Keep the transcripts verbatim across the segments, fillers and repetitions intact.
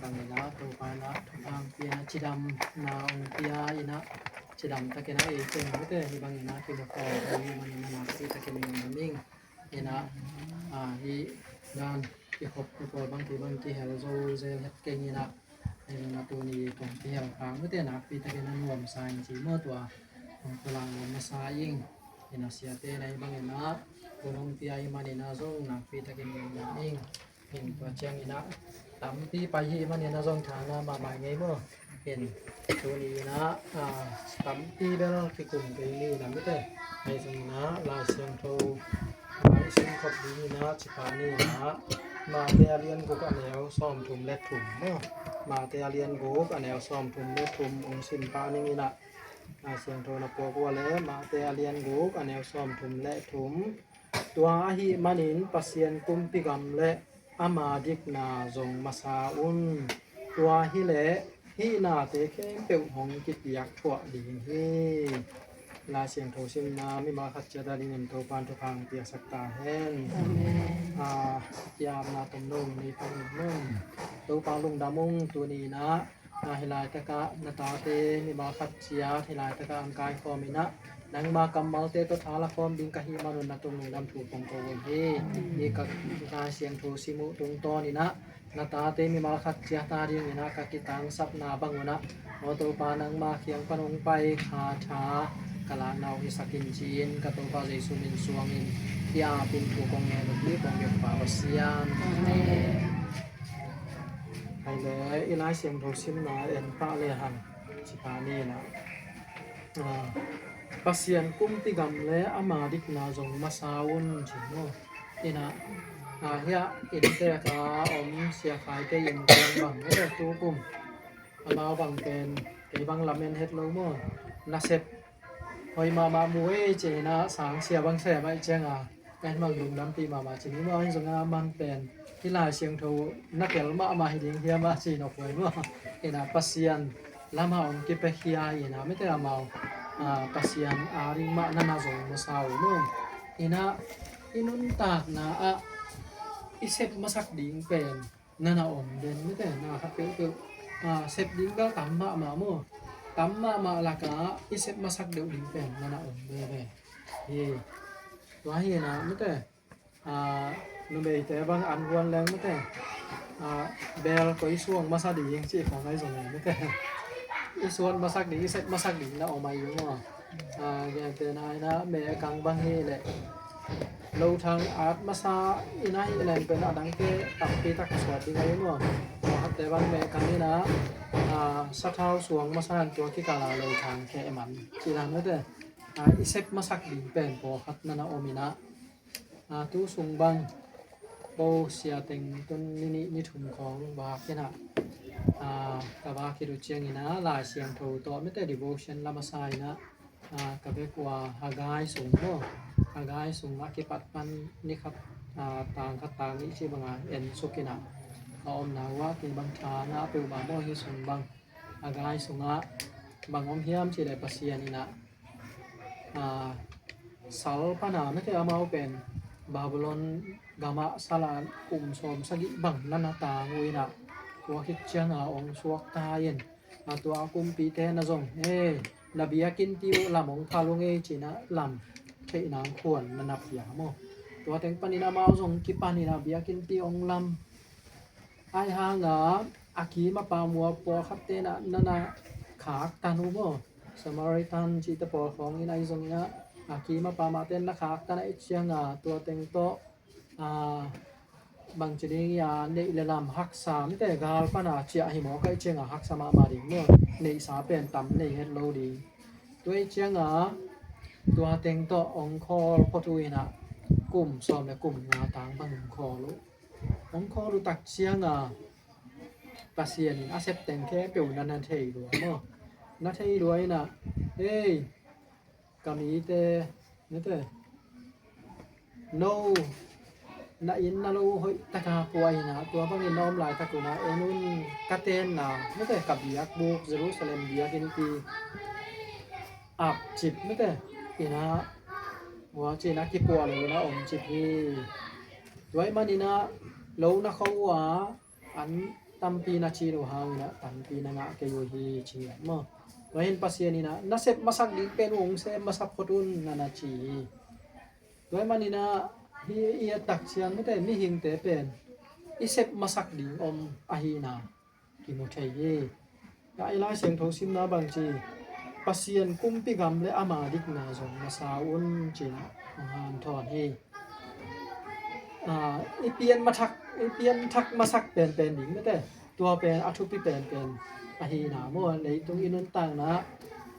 Ina Topa ina thupha hong pia ina cidamna hong pia ina cidam takin a ei pen mite hi bang ina kimu khawm hi manin ina nakpi takin i lungdam ing. Ina a hi dan i khop i pawl bang ti bang kihel zo zel het keng ina ina tuni kong kihel khang mite nakpi takin a nuamsa in ci maw tua hong pulak nuam masa ing. Ina siate ina hi bang ina hong pia hi man ina zong nakpi takin i lungdam ing. Ina tua ciang ina tampi pai hi man ina zong thana mahmah ngei maw. Ina tuni ina a tampi bel kikum kei ni ina mite. Ahi zong ina Lai Siangtho i sim khop ding ina ci pah ni ina Mate a lian guk a neu sawmthum le thum maw. Mate a lian guk a neu sawmthum le thum hong sim pah ning ina Lai Siangtho na puak uh a le Mate a lian guk a neu sawmthum le thum. Tua ahih manin Pasian kumpi gam le ama dikna zong masa un. Tua hi leh hih nate khempeuh hong kipiak thuah ding hi. Lai Siangtho simna mimal khat ciat a dingin Topa'n thupha hong piaksak ta hen. Amen. A, kiamna tomno nei pah ning maw. Topa lungdam ung tuni ina a, hih laitakah na tate mimal khat ciat hih laitakah an kaikhawm ina nangma kammalte tawh tha la khawm ding ka hih manun na tung lungdam thu kong ko uh hi. Hih ka Lai Siangtho sim uh tungtawn ina na tate mimal khat ciat a ding ina ka kitangsapna bang una aw Topa nangma kiang pan hong pai kha tha ka lakna uh hisak in ci-in ka Topa Jesu min suangin hih apin thu kong ngen uh hi kong biakpa Pasian. Amen. Hai le i Lai Siangtho simna en pah le hang ci pah ni ina a, Pasian kumpi gam le ama dikna zong masa un ci maw. Ina a, hia inntek a om Sia Khai kei innkuan bang mete tu kum amau bang pen kei bang lamen het lo maw. Nasep hoi mahmah mu ei ci ina sang sia bang sem ahih cianga en bang lungdampih mahmah ci ni maw. Ahi zongin a man pen hih Lai Siangtho na tel mahmah hi ding hiam a ci nop huai maw. Ina Pasian lamah hong kipiakhia ina mite amau a, Pasian a ding mah nana zong masa uh maw. Ina i nuntakna ah i sep masak ding pen nana om den mite na khat peuhpeuh a, sep ding bel tam mahmah maw. Tam mahmah lakah i sep masak deuh ding pen nana om veve hi. Tua hi ina mite a, numeite bang an huan leng mite a, bel koi suang masa ding cih khong ahi zong mite i suan masak ding i sep masak ding na om ahi maw. A, gentehna ina meh kang bang hi leh lothang at masa ina hi leng pen a dangte tampi tak suat ding ahi maw. Pawlkhatte bang meh kang ina a, sathau suang masa in tua kikala lothang kheh man ci dan mite a, i sep masak ding pen pawlkhat nana om ina a, tu sung bang bo sia teng tun ni nih ni thum khawng vak ina a, ka vak khit uh ciang ina Lai Siangtho tawh mite devotion la masa ina a, ka bek uh a Haggai sung maw. Haggai sung a kipat pan ni khat a, tang khat tang nih ci banga en suk ina ka omna uh ah kei bang tha na peuhmah maw. Hih sung bang Haggai sungah bang om hiam cih leh Pasian ina a, sal pana mite amau pen Babylon gamah sal a kum sawm sagih bang nana tang uh ina tua khit cianga hong suakta in a, tua a kumpite na zong e na biakinnpi uh lam hong phal ung ei ci ina lam theihna hong khuan nana pia maw. Tua teng panin amau zong kipan ina biakinnpi hong lam ahi hanga a kim a pam uh a pawlkhatte na nana khaktan uh maw. Samaritan cihte pawl khawng ina ahi zong ina a kim a pam ahte na khaktan ahih cianga tua teng tawh a, bangci ding ia neih le lam haksa mite gal pana ciah hi mawk ahih cianga haksa mahmah ding maw. Neihsa pen tam nei het lo ding. Tua ahih cianga tua teng tawh hong khawl phot uh ina kum sawm le kum nga tang bang hong khawl uh. Hong khawl uh tak cianga Pasian in a sep teng khempeuh na na thei lua maw. Na thei lua ina ei ka mite mite no na inn na lo hoih taka pua ina tua bangin na om laitak una en un ka tenna mite ka biakbuk Jerusalem biakinnpi ap cip mite ina hua ci ina kipuah lo ina om cip hi. Tua ahih man ina lo na kho uh a an tampi na ci lo hang in ah tampi na ngah kei uh hi ci ngiat maw. Tua hi in Pasian in ah na sep masak ding pen hong sem masa phot un na na ci hi. Tua ahih manin ah hih i et tak ciang mite mihingte pen i sep masak ding om ahihna kimu thei hi. Tua i Lai Siangtho simna bang ci, Pasian kumpi gam le ama dikna zong masa un ci in ah hong hanthawn hi. Ah, i pian mathak, i pian thak masak penpen ding mite. Tua pen a thupi penpen ahihna maw, leitung i nuntakna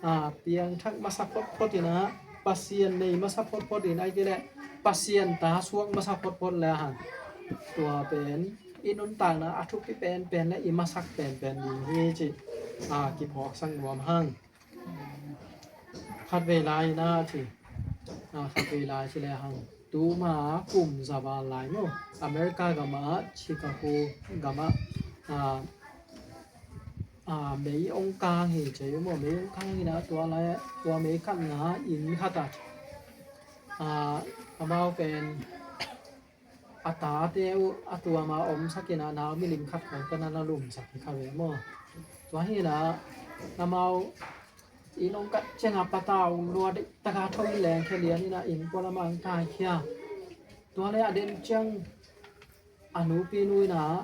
ah piangthak masa photphot in ah Pasian nei masa photphot in ahih kei leh Pasian ta suak masa photphot le hang. Tua pen i nuntakna a thupi penpen le i masak penpen ding hi ci, ah, kiphawksak nuam hang. Khatvei lai in ah ci, ah, khatvei lai ci le hang. Tuma kum za val lai maw, America gamah Chicago gamah, ah, ah, mei hong kang hi ci uh maw, mei hong kang hi in ah tua lai, tua mei khatna inn khat ah, ah, amau pen a tate uh a tuam a omsak in ah nau milim khat khawng pen a na lumsak hi kha ve maw. Tua hi in ah amau inn hong kat ciang a patau lua deih tak a tho in lengkhia lian in ah inn pualam ah hong taikhia. Tua le a den ciang a nupi nu in ah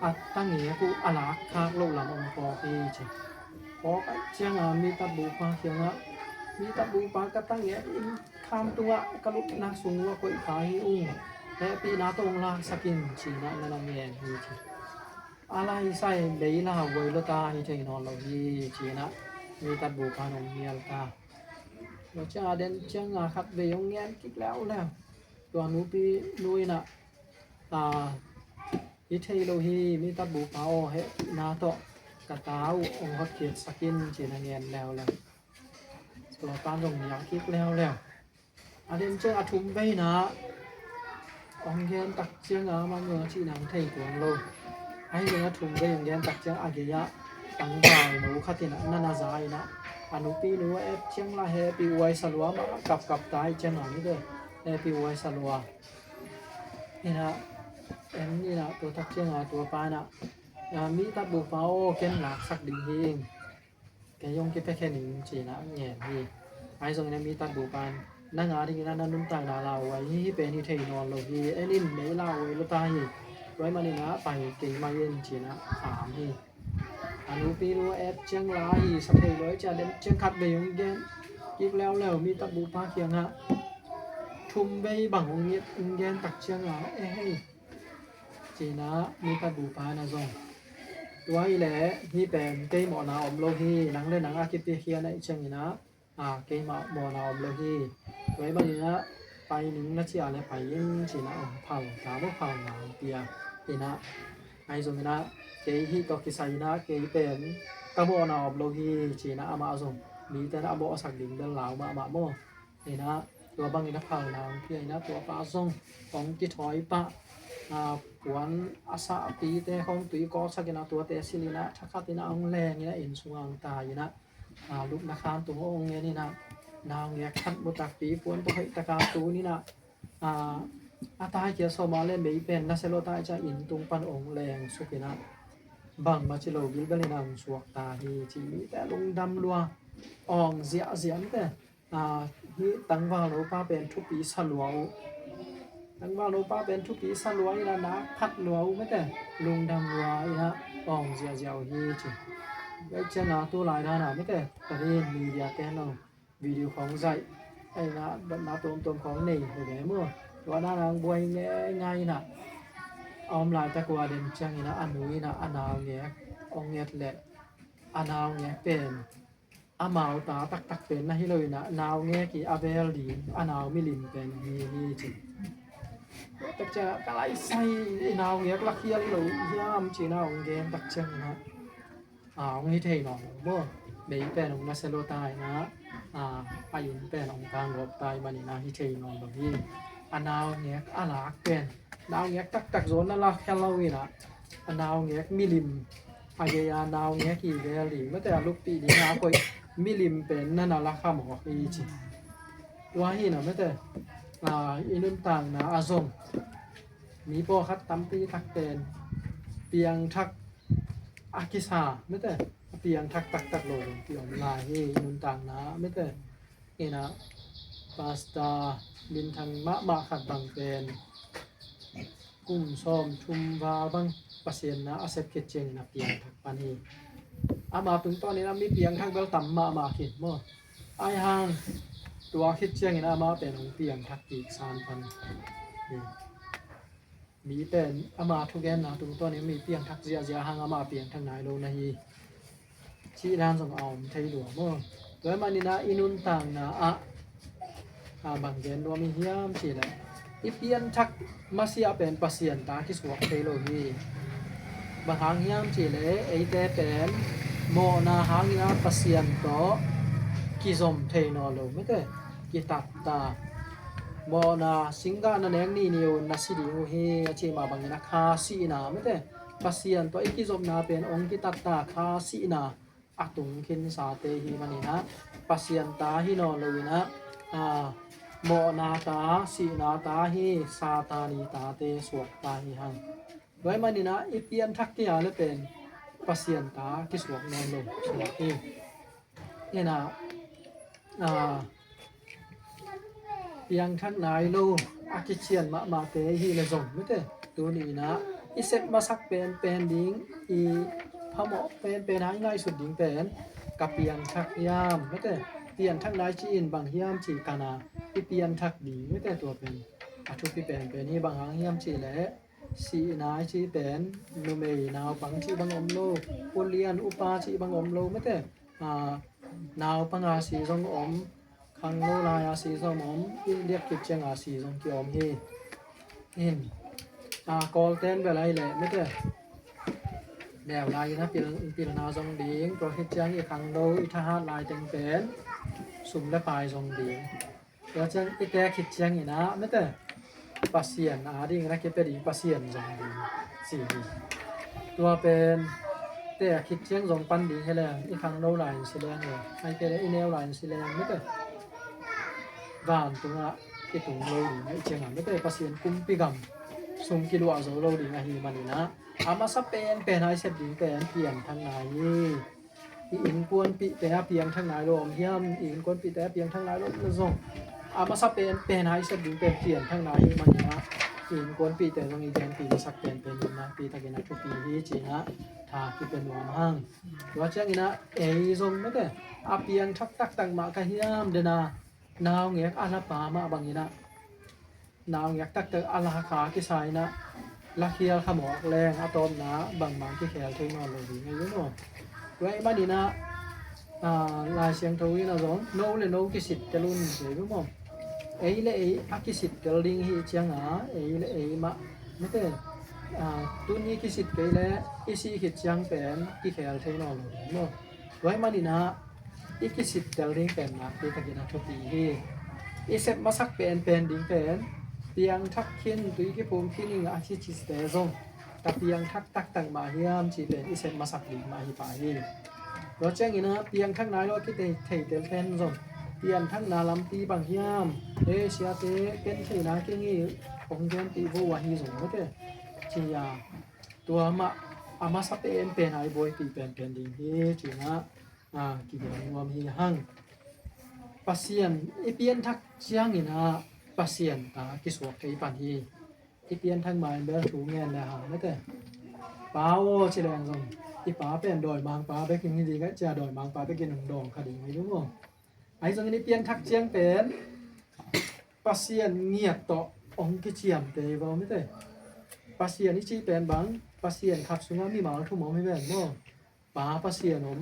a tangek uh a lak khak loh lam hong phawk hi ci. Phawk ahih ciang a mi tatbupa kiangah, mi tatbupa, ka tangek inn kham tungah ka lupna sung uh a koih kha hi ung, hehpihna tawh hong laksak in ci in ah na na ngen hi ci. A lai sai, mei lauhuai lua ta, hi thei nawn lo hi ci in ah mi tatbupa in hong nial ta. Tua ciang a den ciang a khatvei hong ngen kik leuleu. Tua nupi nu in ah, ah, hi thei lo hi, mi tatbupa aw, hehpihna tawh ka ta uh hong hotkhiatsak in ci in a ngen leuleu. Tua pa in zong nial kik leuleu. A den ciang a thum vei in ah hong gen tak ciang a amah in zong a cihna hong thei tuan lo. Ahi zongin a thum vei hong gen tak ciang a gei ah tangvalno khat in ah na na za in ah a nupi nu a et ciang la hehpihhuai sa lua, amah kapkap ta ahih ciang a mite hehpihhuai sa lua. In ah en in ah tua tak ciang a tua pa in ah, ah, mi tatbupa aw, ken laksak ding hi ing. Kei hong kipia khen ing ci in ah ngen hi. Ahi zongin a mi tatbupa in nang a dingin ah na nuntakna lauhuai hi, hih pen hi thei nawn lo hi, en in, mei lauhuai lua ta hi. Tua ahih manin ah pai kei mai in ci in ah kham hi. A nupi nu a et ciang la hi sa thei lo ahih ciang a den ciang khatvei hong gen kik leuleu mi tatbupa kiangah. Thum vei bang hong nget, hong gen tak ciang a, eh hei, ci in ah mi tatbupa in ah zong, tua hi leh hih pen kei mawhna om lo hi, nang le nang a kipia khia na hih ciangin ah, ah, keimah mawhna om lo hi. Tua ahih manin ah pai ning na ci a leh pai in ci in ah hong phal ta maw, phalna hong pia in ah. Ahi zongin ah kei hih tawh kisai in ah kei pen ka mawhna om lo hi ci in ah amah zong, mite in ah a mawhsak ding bel lau mahmah maw. In ah tua bangin a phalna hong pia in ah tua pa zong hong kithawi pah, ah, puan a sahpite khawng tui kawksak in ah tuate silh in ah thakhat in ah hong leng in ah inn sungah hong tai in ah, ah, lupna khan tung hong ngen in ah naungek khat mu takpi puan tawh hoih tak a tun in ah, ah, a taikhiat sawm a leh mei pen nasia lua ta ahih ciang inn tung pan hong leng suk in ah bangmah ci lo bilbel in ah hong suak ta hi ci. Mite lungdam lua, awng ziahziah mite. Ah, hih tangvalno pa pen thupi sa lua uh. Tangvalno pa pen thupi sa lua in ah nak phat lua uh mite. Lungdam lua in ah awng ziahziah uh hi ci. Tua ciang a tu lai dan a mite, tua hi media ten zong video khawng zaih, ahih in ah dotna tuamtuam khawng nei hi ve maw. Tua dan a hong buai ngeingai in ah a om laitak uh a den ciangin ah a nu in ah a naungek hong et leh a naungek pen amau ta taktak pen na hi lo in ah naungek i a vel ding a nau milim pen hi hi ci. Tua tak ciang ah ka lai sai, i naungek la khial hi lo hiam ci in ah hong gen tak ciangin ah, ah, hong hi thei nawn lo maw. Mei pen hong nasia lua ta in ah, ah, a inn pen hong kang gawp ta ahih manin ah hi thei nawn lo hi. A naungek a lak pen, naungek taktak zaw na lak hia lo in ah, a naungek milim, a gei a naungek hi vel ding mite, a luppih ding a koih milim pen na na la kha mawk hi ci. Tua hi in ah mite, ah, i nuntakna ah zong mi pawlkhat tampi tak pen piangthak a kisa mete, a piangthak taktak lo zong ki om lai hi. I nuntakna mete, ina pastor minthang mahmah khat bang pen kum sawm thum val bang Pasian na a sep khit ciangin a piangthak pan hi. Ama tungtawnin a mi piangthak bel tam mahmah khin maw. Ai hang tua khit ciangin ama pen hong piangthak kik san pan hi. Mi pen ama thugenna tungtawnin mi piangthak ziahziah hang ama piangthak nai lo na hi. Cih dan zong a om thei lua maw. Tua ahih manin ah i nuntakna ah, a, bang gen nuam i hiam cih leh, i pianthak masiah pen Pasian ta kisuak thei lo hi. Bang hang hiam cih leh eite pen mawhna hangin ah Pasian tawh kizom thei nawn lo mete, kitatta. Mawhna singgah na nek nihnih un na si ding uh hi a cih mah bangin a kha sihna mete, Pasian tawh i kizopna pen hong kitatta kha sihna a tung khinsate hi manin ah Pasian ta hi nawn loin ah, a, mawhna ta, sihna ta hi, Satan i tate suak ta hi hang. Tua ahih manin ah i pianthak kei a leh pen Pasian ta kisuak nawn lo suak hi. Ina, a, piangthak nai lo a kician mahmahte hi leh zong mete, tuni in ah i sep masak penpen ding, i phamawh penpen a i ngaihsut ding pen ka piangthak hiam mete, pianthak nai ci-in bang hiam cih kan a i pianthak ding mete, tua pen a thupi penpen hi. Bang hang hiam cih leh sihna i cih pen numei naupang cih bang om lo, ulian upa cih bang om lo mete, a, naupang a si zong om, khangno lai a si zong om, i liak khit ciang a si zong ki om hi. In, a, Kawlten bel ahih leh mete, neu lai in a pil, pilna zong ding, tua khit ciang i khangno i thahat lai teng pen sum le pai zong ding. Tua ciang i tek khit ciangin ah mete, Pasian a dingin a kipia ding, Pasian zong ding ci hi. Tua pen tek khit ciang zong pan ding hi leng, i khangno lai in si leng le, ai kei le i neu lai in si leng mete, vantungah i tung lo ding ahih ciangin mete, Pasian kumpi gam sung kiluah zo lo ding ahih manin ah a masa penpen a i sep ding pen pianthak nai hi. I innkuanpihte a piangthak nai lo om hiam? I innkuanpihte a piangthak nai lo om leh zong a masa penpen a i sep ding pen piangthak nai hi manin ah, i innkuanpihte zong i genpih masak penpen in nakpi takin a thupi hi ci-in ah tha kipia nuam hang. Tua ciangin ah ei zong mete, a piangthak taktak mah ka hiam, den a naungek a lapa mah bangin ah naungek taktak a la kha kisa in ah lakhial kha mawk leng a tawpna bangmah kikhel thei nawn lo ding hi maw. Tua ahih manin ah, a, Lai Siangtho in ah zong no le no kisittel un ci hi maw. Ei le ei a kisittel ding hi ciang a, ei le ei mah mete, a, tuni kisit kei leh i sih khit ciang pen kikhel thei nawn lo ding maw. Tua ahih manin ah i kisittel ding pen nakpi takin a thupi hi. I sep masak penpen ding pen piangthak khin, tui kiphum khin ing a cicite zong ka piangthak taktak mah hiam cih pen i sep masak ding mah hi pah hi. Tua ciangin ah piangthak nai lo a kithei, theite pen zong pianthakna lampi bang hiam, ei siate, ken theihna kei hi, hong genpih vo uh ahi zong mete ci a, tua mah a masa penpen a i buaipih penpen ding hi ci-in ah, a, kigen nuam hi hang. Pasian i pianthak ciangin ah Pasian ta kisuak thei pan hi. I pianthak ma in bel thu ngen le hang mete, pa aw ci leng zong i pa pen dawimangpa bekin hi ding a, ci a dawimangpa bekin hong dawng kha ding hi ding maw. Ahi zongin i pianthak ciang pen Pasian ngiat tawh hong kiciamteh hi vo mete. Pasian i cih pen bang, Pasian khat sungah mimal thum om hi ven maw. Pa Pasian om,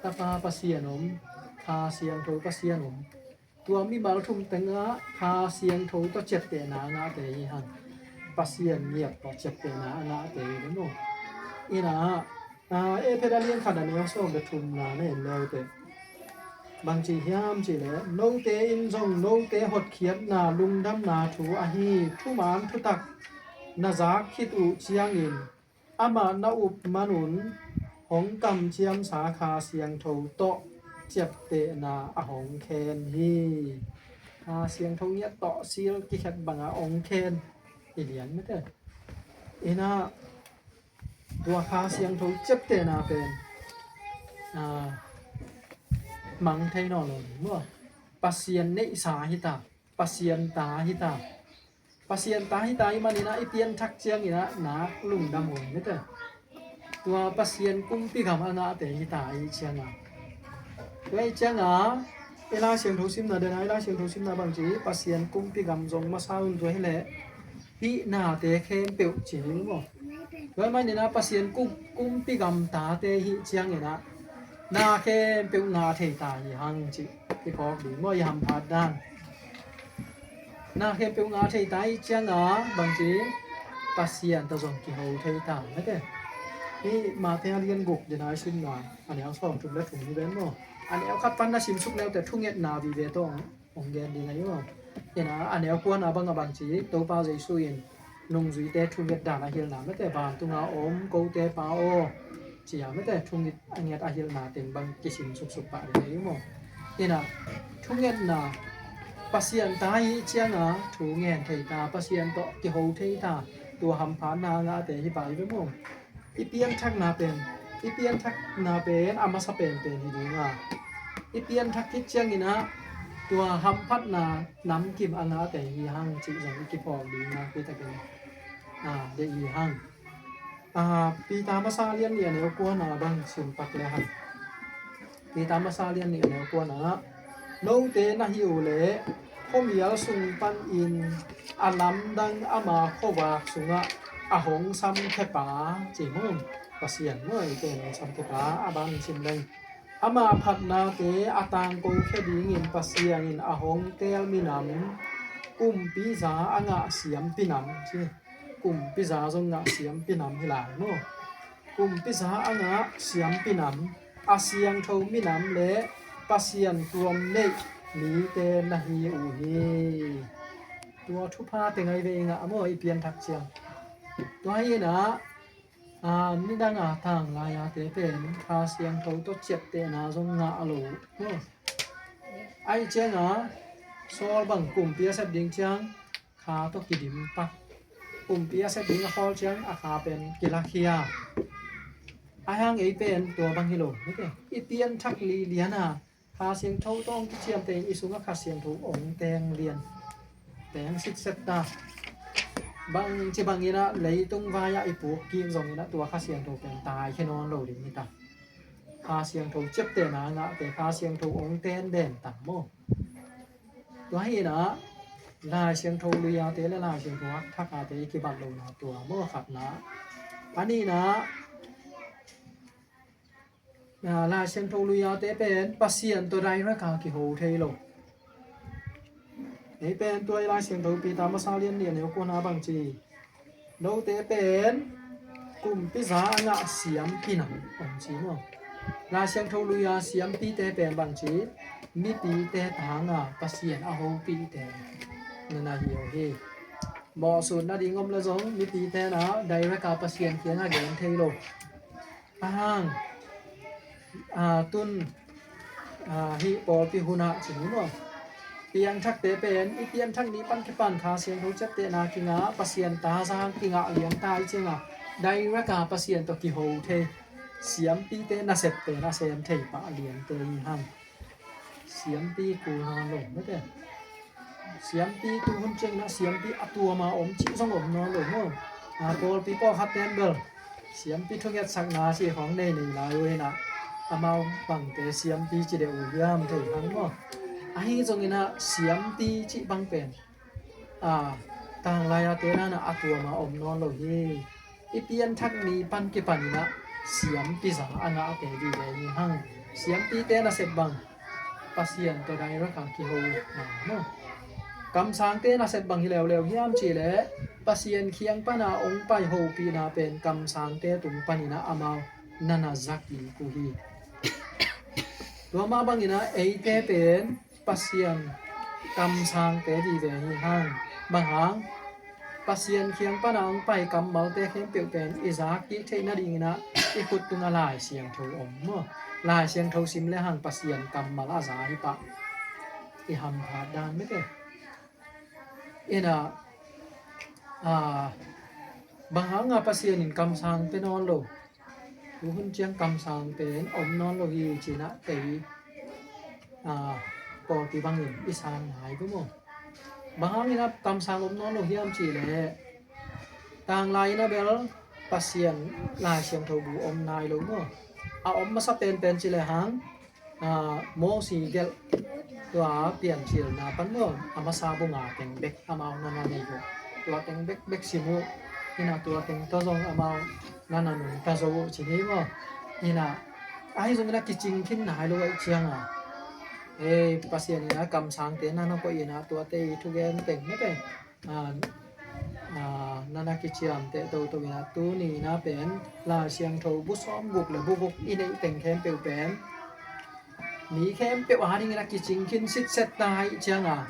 Tapa Pasian om, Kha Siangtho Pasian om. Tua mimal thum tengah Kha Siangtho tawh ciaptehna a ngahte hi hang. Pasian ngiat tawh ciaptehna a ngahte hi maw. Ina, a, Efesa lian khat a neu sawm le thumna na en le uh teh, bang ci hiam cih leh, note in zong note hotkhiatna lungdamna thu ahi thuman thutak na zak khit uh ciangin, amah na up manun hong kamciamsa Kha Siangtho tawh ciaptehna a hong khen hi. Kha Siangtho ngiat tawh sil kikhet banga hong khen hi lian mete. Ina, Tua Kha Siangtho ciaptehna pen, ah, mang thei nawn lo ding maw? Pasian neihsa hi ta, Pasian ta hi ta. Pasian ta hi ta ahih manin ah i pianthak ciangin ah nak lungdam huai mete. Tua Pasian kumpi gam a ngahte hi ta ahih ciangin ah, tua ahih ciangin ah i Lai Siangtho simna den ah, i Lai Siangtho simna bang ci, Pasian kumpi gam zong masa un, tua hileh hih nate khempeuh ci hi maw? Tua ahih manin ah Pasian kum, kumpi gam tate hih ciangin ah na khempeuh ngah thei ta hi hang cih kiphawk ding maw, i hamphat dan. Na khempeuh ngah thei ta ahih ciangin ah bang ci, Pasian tawh zong kiho thei ta mete. Hih Matthai a lian guk den ah i simna, a neu sawmthum le thum hi ven maw? A neu khat pan na simsuk leute thungetna vive tawh hong gen ding ahi maw? Ina, a neu kuana bang a bang ci, Topa Jesu in nungzuite thunget dan a hilhna mete, vantunga om kote Pa aw, ci a mete, thunget a nget a hilhna teng bang kisim suksuk pah ding ahi maw? Ina, thungetna, Pasian ta ahih ciangin ah thu ngen thei ta, Pasian tawh kiho thei ta, tua hamphatna a ngahte hi pah hi ve maw? I pianthakna pen, i pianthakna pen a masa penpen hi ding a, i pianthak khit ciangin ah tua hamphatna namkim a ngahte hi hang cih zong i kiphawk ding a, pi takin, ah, deih hi hang. Ah, Peter masa lian nih a neu kuana bang sim pak le hang. Peter masa lian nih a neu kuana, note na hih uh leh khuamial sung panin a lamdang ama khuavak sungah a hong samkhia pa, ci maw? Pasian maw, eite hong samkhia pa, a bang sim leng, ama phatnate a tangkokhia dingin Pasian in a hong teel minam, kumpiza a ngah siampi nam, ci. Kumpiza zong ngah siampi nam hi lai maw? Kumpiza a ngah siampi nam, a siangtho minam le Pasian tuam neih mite na hi uh hi. Tua thupha teng ahi ve i ngah maw, i pianthak ciang. Tua hi inah, a, nidang a tanglai-ate pen Kha Siangtho tawh ciaptehna zong ngah lo maw? Ahih ciangin Saul bang kumpi a sep ding ciang kha tawh kidim pak. Kumpi a sep ding a khawl ciang a kha pen kilakhia. Ahih hang ei pen tua bang hi lo. I pianthak lilian a Kha Siangtho tawh hong kiciamteh in i sungah Kha Siangtho hong teng lian, teng sitset ta. Bangci bangin ah leitung vai-ah i puk kik zongin ah tua Kha Siangtho pen taikhia nawn lo ding hi ta. Kha Siangtho ciaptehna ngahte Kha Siangtho hong ten den ta maw? Tua hi inah Lai Siangtho lui-ate le Lai Siangtho hakthak-ate i kibat lohna tua maw, khatna. A nihna, a, Lai Siangtho lui-ate pen Pasian tawh direct a kiho thei lo. Ei pen tua i Lai Siangtho Peter masa lian nih a neu kuana bang ci, note pen kumpiza a ngah siampi nam, om ci maw? Lai Siangtho lui-a siampite pen bang ci, mipite tanga Pasian a hopihte na na hi uh hi. Mawhsut nading om le zong mipite na direct a Pasian kiangah gen thei lo. Ahang, a, tun, a, hih pawlpi hunah ci ni maw? Piangthakte pen i pianthak ni pan kipan Kha Siangtho ciaptehna kingah Pasian taza kingah lian ta i ciangah direct a Pasian tawh kiho thei siampite nasep pen a sem thei pah liante hi hang. Siampi kul nawn lo mete. Siampi tu hun ciangin ah siampi a tuama om cih zong om nawn lo maw? A, pawlpi pawlkhat ten bel siampi thungetsakna cih khawng nei nei lai uh inah amau bangte siampi ci deuh uh hiam thei hang maw? Ahi zongin ah siampi cih bang pen, a, tanglai-ate nanah a tuama om nawn lo hi. I pianthak ni pan kipan inah siampiza a ngahte vive hi hang. Siampite nasep bang Pasian tawh direct a kiho na maw? Kamsangte nasep bang hi leuleu hiam cihleh Pasian kiang pana hong pai hopihna pen kamsangte tung paninah amau na na zakik uh hi. Tua mah banginah eite pen Pasian kamsangte vive hi hang. Bang hang? Pasian kiang pana hong pai kammalte khempeuh pen i zak kik theih nadinginah i khut tungah Lai Siangtho om maw? Lai Siangtho sim le hang Pasian kammal a za hi pah. I hamphat dan mete. Inah, a, bang hanga Pasian in kamsang pia nawn lo? Tuhun ciang kamsang pen om nawn lo hi cinah kei, ah, pawlpi bangin i san nai gu maw? Bang hangin ah kamsang om nawn lo hiam cihleh, tanglai inah bel Pasian Lai Siangtho bu om nai lo maw? A om masa penpen cileh hang, ah, Mosi gelh tua Piancilna pan maw, a masa bunga teng bek amau na na nei uh. Tua teng bekbek sim uh. Inah tua teng tawh zong amau na na nungta zo uh ci ni maw? Inah ahi zongin a kicing khin nai lo aih cianga, ei, Pasian inah kamsangte na na koih inah tuate i thugen teng mete, ah, ah, na na kiciamteh toto inah tuni inah pen Lai Siangtho bu sawm guk le bu guk i neih teng khempeuh pen mi khempeuh a dingin a kicing khin sitset ta aih cianga,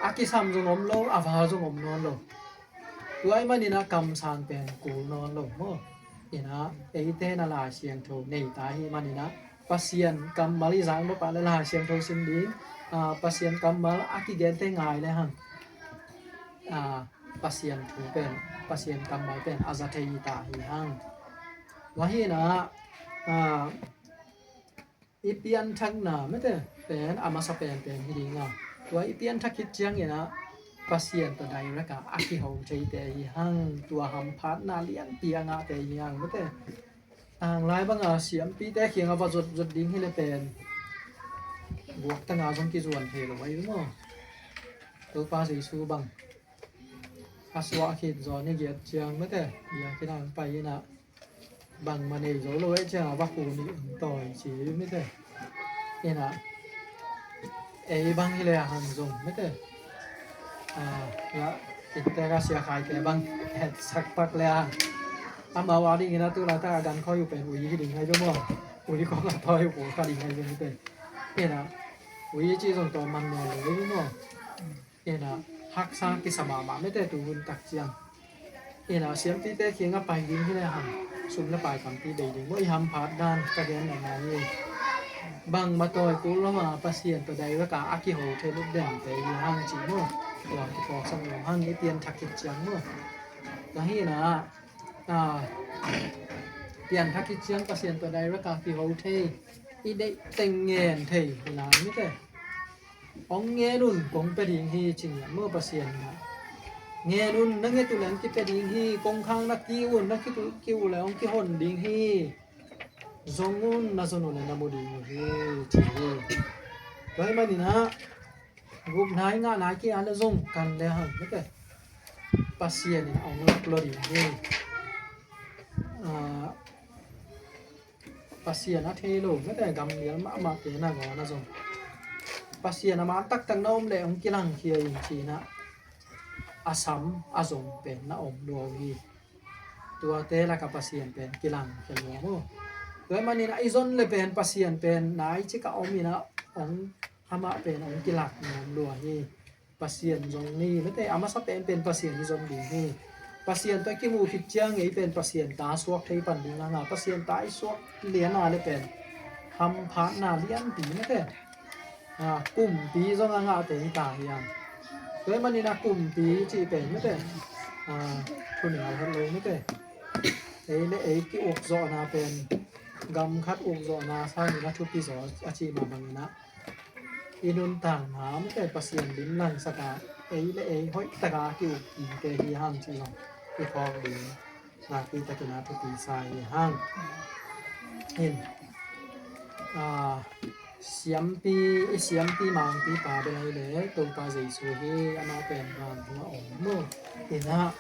a kisam zong om lo, a val zong om nawn lo. Tua ahih maninah kamsang pen kul nawn lo maw? Inah eite na Lai Siangtho nei ta ahih maninah Pasian kammal i zang bapa le Lai Siangtho sim ding, ah, Pasian kammal a kigente ngai le hang, ah, Pasian thu pen, Pasian kammal pen a za thei ta hi hang. Tua hinah, ah, i pianthakna mete pen a masa penpen hi dinga, tua i pianthak khit cianginah Pasian tawh direct a a kiho theite hi hang, tua hamphatna lianpi a ngahte hi hang mete. Tanglai banga siampite kianga va zot zot ding hile pen guaktanga zong kizuan thei lo ahi maw? Topa Jesu bang a suah khit zaw ni giat ciang mete, biakinn ah pai inah bangmah nei zo lo aih cianga va pu nih ung tawi ci mete. Inah ei bang hi le a hang zong mete, ah, ya, inntek a sia khaite bang etsak pak le a hang, amau a dingin a tu laitak a gan khawi uh pen ui hi ding hai zo maw? Ui kong a tawi uh kha ding hai zo mete. Inah ui ci zong tawi man nawn lo hi maw? Inah haksa kisa mahmah mete tuhun tak ciang. Inah siampite kianga pai ding hi le hang sum le pai tampi bei ding maw? I hamphat dan ka gen mahmah hi. Bangmah tawi kul lo a Pasian tawh direct a a kiho thei lut dente hi hang ci maw? Tua kiphawksak lo hang i pianthak khit ciang maw? Tua hinah, ah, pianthak khit ciang Pasian tawh direct a kiho thei, i deih teng ngen thei hi lai mete. Hong ngen un, kong pia ding hi ci ngiat maw Pasian inah. Ngen un, na nget uh le hong kipia ding hi. Kongkhak na ki un, na ki uh le hong kihon ding hi. Zong un, na zon uh le na mu ding uh hi ci hi. Tua ahih maninah gupna i ngahna i ki-at le zong kan le hang mete, Pasian inah hong lak lua ding hi. Ah, Pasian a thei lo mete gamlial mahmahte na gawna zong Pasian a man taktak na om leh hong kilangkhia in cinah a sam a zong pen na om lua uh hi. Tuate laka Pasian pen kilangkhia lua maw? Tua ahih maninah i zon le pen Pasian pen nai cika om inah hong, amah pen hong kilak nuam lua hi. Pasian zong ni mete a masa penpen Pasian i zon ding hi. Pasian tawh i kimuh khit ciang ei pen Pasian ta suak thei pan ding a ngah, Pasian ta i suak lian a le pen hamphatna lianpi mete, ah, kumpi zong a ngahte hi ta hiam? Tua ahih maninah kumpi cih pen mete, ah, thunial het lo mete. Ei le ei ki-ukzawhna pen gam khat ukzawhna sangin a thupi zaw a cih mah banginah i nuntakna mete Pasian lim langsak a, ei le ei hoihtaka ki-uk dingte hi hang ci zong i phawk ding nakpi takin a thupi sa hi hang. In, ah, siampi, i siampi mangpipa bel ahi le Topa Jesu hi, amah pen vantung a om maw? Inah,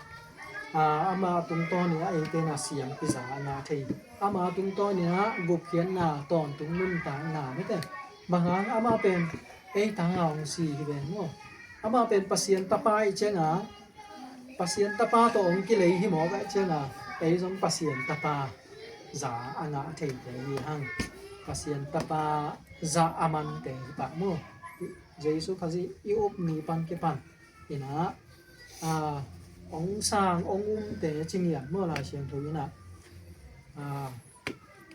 ah, amah tungtawnin a eite na siampi za a ngah thei. Amah tungtawnin a gupkhiatna tawntung nuntakna mete. Bang hang amah pen ei tanga hong si hi ven maw? Amah pen Pasian tapa aih cianga, Pasian tapa tawh hong kilei hi mawk aih cianga, ei zong Pasian tapa za a ngah theite hi hang. Pasian tapa za a mante hi pah maw? Jesu Khazih i up ni pan kipan inah, ah, hong sang hong umte ci ngiat maw Lai Siangtho inah, ah,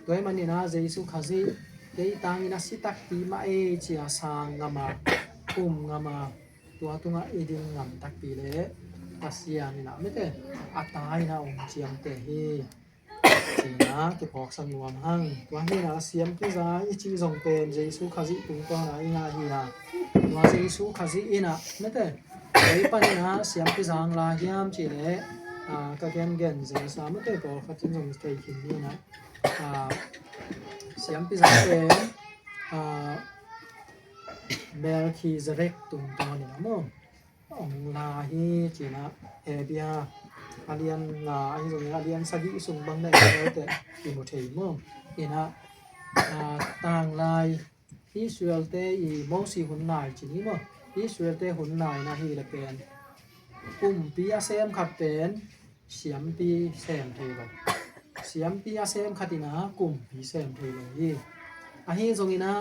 tua ahih maninah Jesu Khazih kei tangin a si takpi mah ei cia sang ngam a, um ngam a, tua tungah i ding ngam takpi le Pasian inah mete a ta inah hong ciamteh hi. Cina kiphawksak nuam hang. Tua hi a, siampiza i cih zong pen Jesu Khazih tungtawn a i ngah hi a. Tua Jesu Khazih in a, mete, ei panin a siampiza hong la hiam cih leh, a, ka gengen zel sa, mete, pawlkhat in zong thei khin hi a. A, siampiza pen, a, Melkhizedek tungtawn in a maw, hong la hi cina, Hebru a lian nga ahi zongin a lian sagih sung bang na i mu thei maw. In a, a, tanglai Israel-te i Mosi hun lai cin hi maw. Israel-te hun lai na hi le pen kumpi a sem khat pen siampi sem thei lo. Siampi a sem khat in a kumpi sem thei lo hi. Ahi zongin a,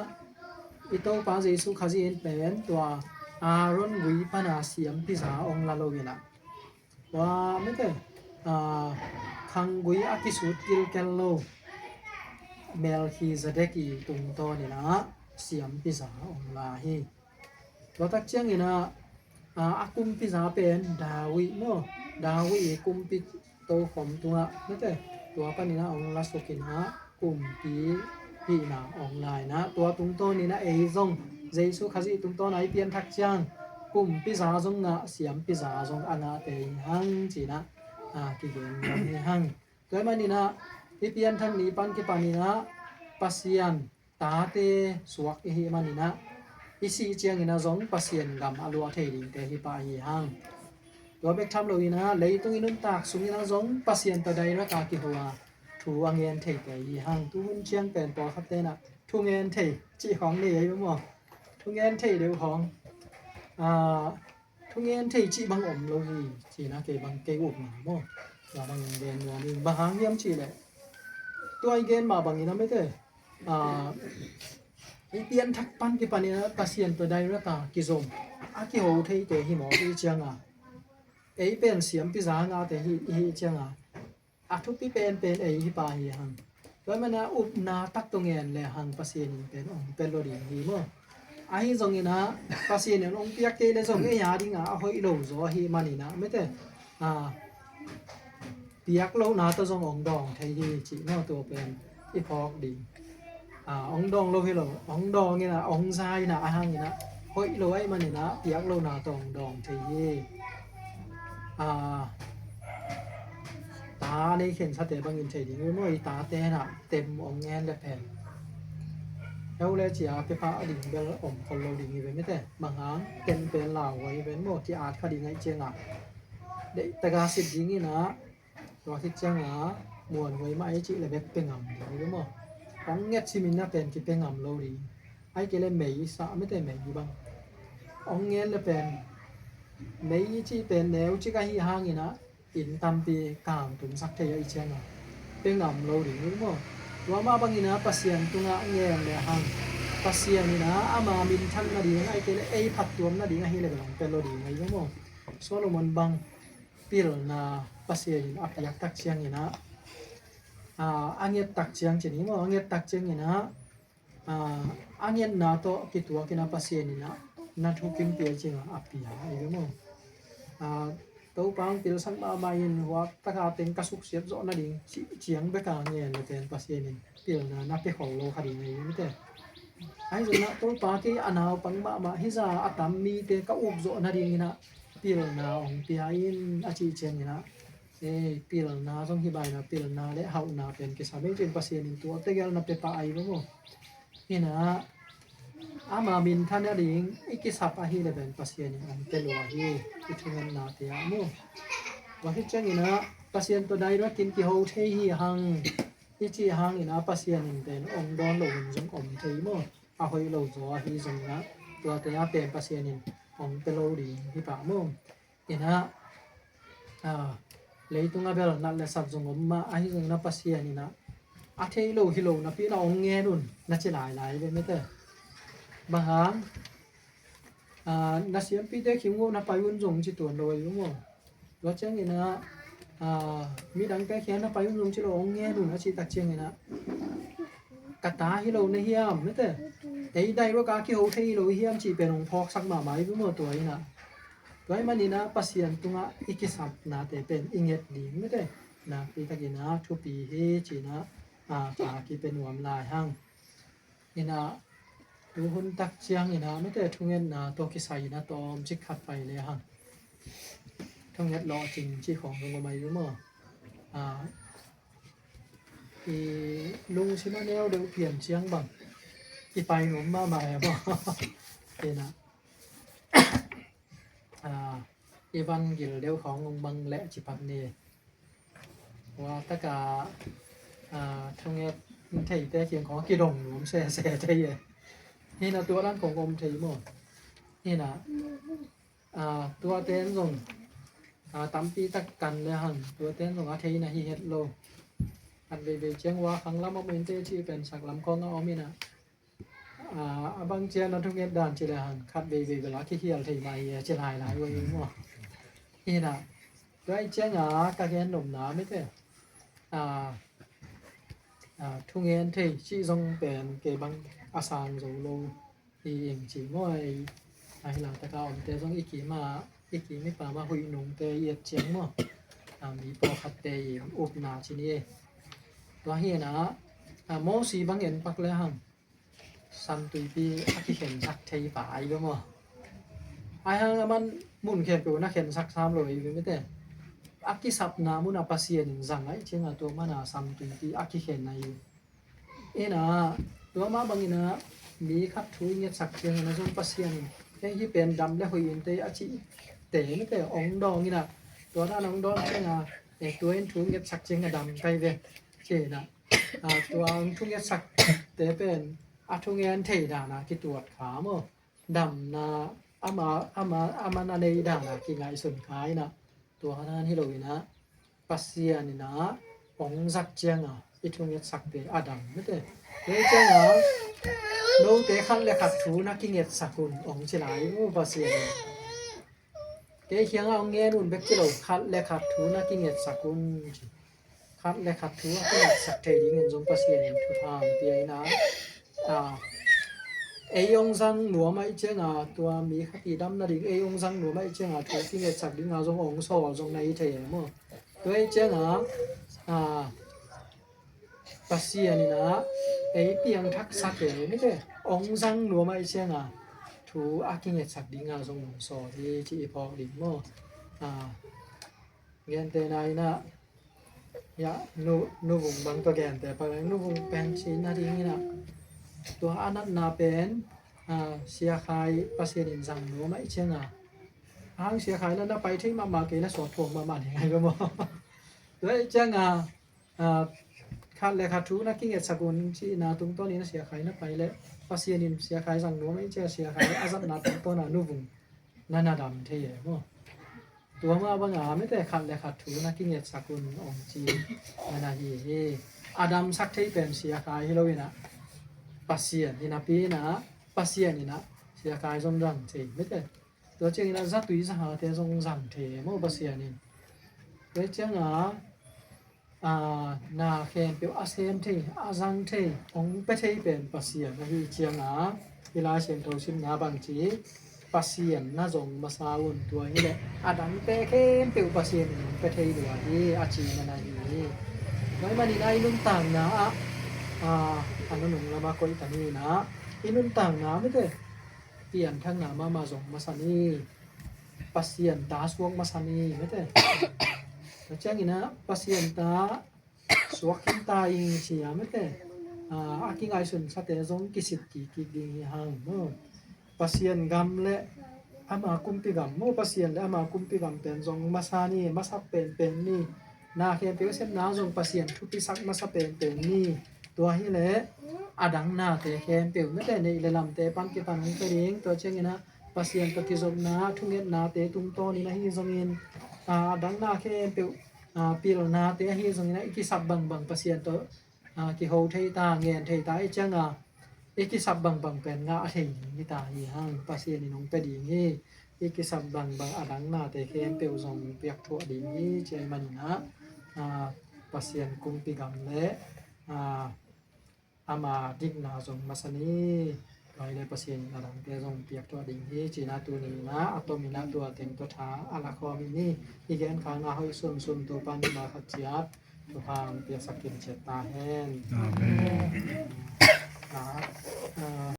i Topa Jesu Khazih in pen tua Aaron gui pan a siampiza hong la lo in a, tua, mete, a, khanggui a kisut kilkel lo Melkhizedek i tungtawn in a siampiza hong la hi. Tua tak ciangin a, a, a kumpiza pen David maw, David i kumpi tokhom tungah, mete, tua panin a hong la suk in a kumpi hihna hong la in a, tua tungtawn in a ei zong Jesu Khazih tungtawn a i pianthak ciang kumpiza zong ngah, siampiza zong a ngahte hi hang cina, a, kigen nuam hi hang. Tua ahih manin a i pianthak ni pan kipan in a Pasian tate suak i hih manin a, i sih ciangin a zong Pasian gam a luah thei dingte hi pah hi hang. Tua bek tham loin a leitung i nuntak sungin a zong Pasian tawh direct a kiho a thu a ngen theite hi hang. Tu hun ciang pen pawlkhat ten a thu ngen thei cih khawng nei ei maw. Thu ngen thei deuh khawng. A, thu ngen thei cih bang om lo hi, cina kei bang kei upna maw. Tua bang gen nuam ing, bang hang hiam cih leh, tua i gen mah bangin a, mete, a, i pianthak pan kipan in a Pasian tawh direct a kizom, a kiho theite hi maw, i cih ciang a, ei pen siampiza ngahte hi, i hih ciang a, a thupi penpen ei hi pah hi hang. Tua ahih manin a upna tak tawh ngen le hang Pasian in pen hong pia lo ding hi maw. Ahi zongin a Pasian in hong piak kei le zong ei a ding a a hoih lo zaw ahih manin a, mete, a, piak lohna tawh zong hong dawng thei hi cih maw, tua pen i phawk ding. A, hong dawng lo hi lo, hong dawng in a, hong za in a, a hang in a, hoih lo ahih manin a piak lohna tawh hong dawng thei hi. A, ta nei khensate bangin thei ding hi maw, i tate in a tem hong ngen le pen, heu le cia pia pah ding bel om khol lo ding hi ve, mete. Bang hang, tem pen lauhuai hi ve maw, ki-at kha ding ahih ciang a, deih tak a sit ding in a, tua khit ciang a muanhuai mah i cih le bek pia ngam ding hi ve maw. Hong nget simin a pen kipia ngam lo ding. Ahih kei le mei sa, mete, mei bang hong ngen le pen, mei i cih pen neu cik ahih hangin a, inn tampi kang tumsak thei ahih ciang a, pia ngam lo ding hi maw. Tua mah bangin a Pasian tungah ngen le hang, Pasian in a ama minthan nading, ahih kei le ei phattuam nading ahih le bel hong pia lo ding hi maw. Solomon bang pilna Pasian in a piak tak ciangin a, a, a nget tak ciang cin hi maw, a nget tak ciangin a, a, a ngetna tawh kituak in a Pasian in a na thukim pia ciang a, a pia hi ve maw. A, Topa hong pilsak mahmah in huap taka teng ka suksiat zawh nading ci-, ciang bek a ngen le pen Pasian in pilna na pia khol lo kha ding hi, mete. Ahi zongin a Topa kei a naupang mahmah hi za a tam mite ka uk zawh nadingin a pilna hong pia in a cih ciangin a, ei, pilna zong hi baina, pilna le hauhna pen kisam ei cin Pasian in tua tegel na pia pah ahi ve maw. Hi na, ama minthan nading i kisap ahih le pen Pasian in hong pia lua hi, i thungetnate ah maw. Tua hi ciangin a Pasian tawh direct in kiho thei hi hang, i cih hangin a Pasian in pen hong dawn lo hun zong om thei maw. A hoih lo zaw ahi zongin a, tuate a pen Pasian in hong pia lo ding hi pah maw. In a, a, leitung a bel nat le sat zong om mah, ahi zongin a Pasian in a, a thei lo hi lo napi in a hong ngen un na ci lailai ve, mete. Bang hang, a, na siampite khing uh na pai un zong ci tuan lo ahi uh maw. Tua ciangin a, a, midangte khia na pai un zong ci lo, hong ngen un a cih tak ciangin a, ka ta hi lo na hiam, mete. Ei direct a kiho thei hi lo hiam cih pen hong phawksak mahmah hi ve maw tua in a. Tua ahih manin a Pasian tungah i kisapnate pen i nget ding, mete. nakpi takin ah thupi hi ci-in ah, a, ka kipia nuam lai hang. Ina, tu hun tak ciangin ah mite thungetna tawh kisai ina tawmcik khat pai le hang. Thunget lawhcing cih khawng zong om ahi ve maw. A, i lungsim a neu deuh pian ciang bang i pai nuam mahmah e maw. Ina, a, i van gil deuh khawng ong bang leh ci pak ni. Tua taka, a, thunget theite kiang khawng kidong nuam sese thei e. Hina tua dan khawng om thei maw. Hina, a, tuate in zong, a, tampi tak kan le hang, tuate in zong a theina hi het lo. Kan veivei ciang ua khang lam a muinte cih pen sak lam khawng a om ina. A, a bang ciang a thunget dan ci le hang khat veivei bel a kikhial thei mah hi a ci lailai uh hi maw. Ina, tua hi ciang a ka gen nopna mite, a, a, thungen thei cih zong pen kei bang a sang zo lo hi ing ci maw. Ei, a hi laitak a omte zong i kim a, i kim i pam a huih nungte i et ciang maw. A, mi pawlkhatte i upna ci ni ei. Tua hi ina, a, Mosi bang en pak le hang San Tuipi a kikhensak thei pa ahi ve maw. Ahi hang aman mun khempeuh na khensak sam lo ahi ve mite. A kisapna mun a Pasian in zang ahih ciang a tua man a San Tuipi a kikhen ahi ve. Ina, tua mah bangin ah mi khat thu i ngetsak ciangin ah zong Pasian in kei hih pen dam le hoih inteh a cihte mite ong dawng ina, tua dan ong dawng ciang a, e, tua in thu ngetsak ciang a dam kai ve ci ina. A, tua ong thu ngetsakte pen a thungen thei dan a kituat kha maw. Damna ama, ama, aman a nei dan a kingaihsun kha ina, tua dan hi lo ina, Pasian ina ong zat ciang a i thu ngetsakte a dam mite. Tua ciang a note khat le khat thu na kingetsak un ong ci lai uh Pasian in. Kei kiang a ong ngen un bek ci lo, khat le khat thu na kingetsak un ci. Khat le khat thu a kingetsak thei dingin zong Pasian in thupha ong pia ina, a, ei ong zang nuam ahih ciang a tua mi khat i dam nading ei ong zang nuam ahih ciang a thu kingetsak ding a zong ong sawl zong na hi thei e maw. Tua ahih ciang a, a, Pasian ina ei piangthaksa te mite ong zang nuam ahih ciang a thu a kingetsak ding a zong ong sawl hi ci i phawk ding maw. A, gente na ina, ya, nu, nuvung bang tua gente pak leng nuvung pen ci nading ina, tua a natna pen, a, Sia Khai Pasian in zang nuam ahih ciang a, a hang Sia Khai na na pai thei mahmah kei na suak thuak mahmah ding ahi ve maw. Tua ahih ciang a, a, khat le khat thu na kingetsak un cihna tungtawn in a Sia Khai na pai leh Pasian in Sia Khai zang nuam ahih ciang a Sia Khai a zatna tungtawn a nuvung na na dam thei e maw. Tua mah bang a mite khat le khat thu na kingetsak un ong ci na na hi hi. A damsak thei pen Sia Khai hi lo ina, Pasian ina pi ina, Pasian ina Sia Khai zong zang thei mite. Tua ciang ina zatui zahate zong zang thei e maw Pasian in. Tua ciang a, a, na khempeuh a sem thei, a zang thei, ong pia thei pen Pasian ahi ciang a, i Lai Siangtho simna bang ci, Pasian na zong masa un tua hi leh a dangte khempeuh Pasian in ong pia thei lua hi a ci na na hi. Tua ahih manin a i nuntakna ah, a, a nunung lam a koih ta ni ina, i nuntakna mite pianthakna mahmah zong masa ni. Pasian ta suak masa ni mite. Tua ciang ina Pasian ta suak khin ta ing ci a mite. A, a kingaihsun sate zong kisit kik kik ding hi hang maw. Pasian gam le ama kumpi gam maw, Pasian le ama kumpi gam pen zong masa ni, masak penpen ni. Na khempeuh a sepna zong Pasian thupisak masa penpen ni. Tua hi leh a dang nate khempeuh mite neih le lamte pan kipan hong pia ding. Tua ciang ina Pasian tawh kizopna thungetnate tungtawn in ahi zongin, a, a dang na khempeuh, a, pilnate ahi zongin a i kisap bangbang Pasian tawh, a, kiho thei ta, ngen thei ta ahih ciang a i kisap bangbang pen ngah thei ding hi ta hi hang. Pasian in hong pia ding hi. I kisap bangbang a dang nate khempeuh zong piakthuah ding hi ci ahih manin a, a, Pasian kumpi gam le, a, ama dikna zong masa ni. Lai le Pasian in a dangte zong piak tuah ding hi. Cina tuni na a tomin a tua teng tua tha a la khawm in hi. I genkhakna hoih sunsun Topa in ma khat ciat thupha piaksak kim ciat ta hen. Amen.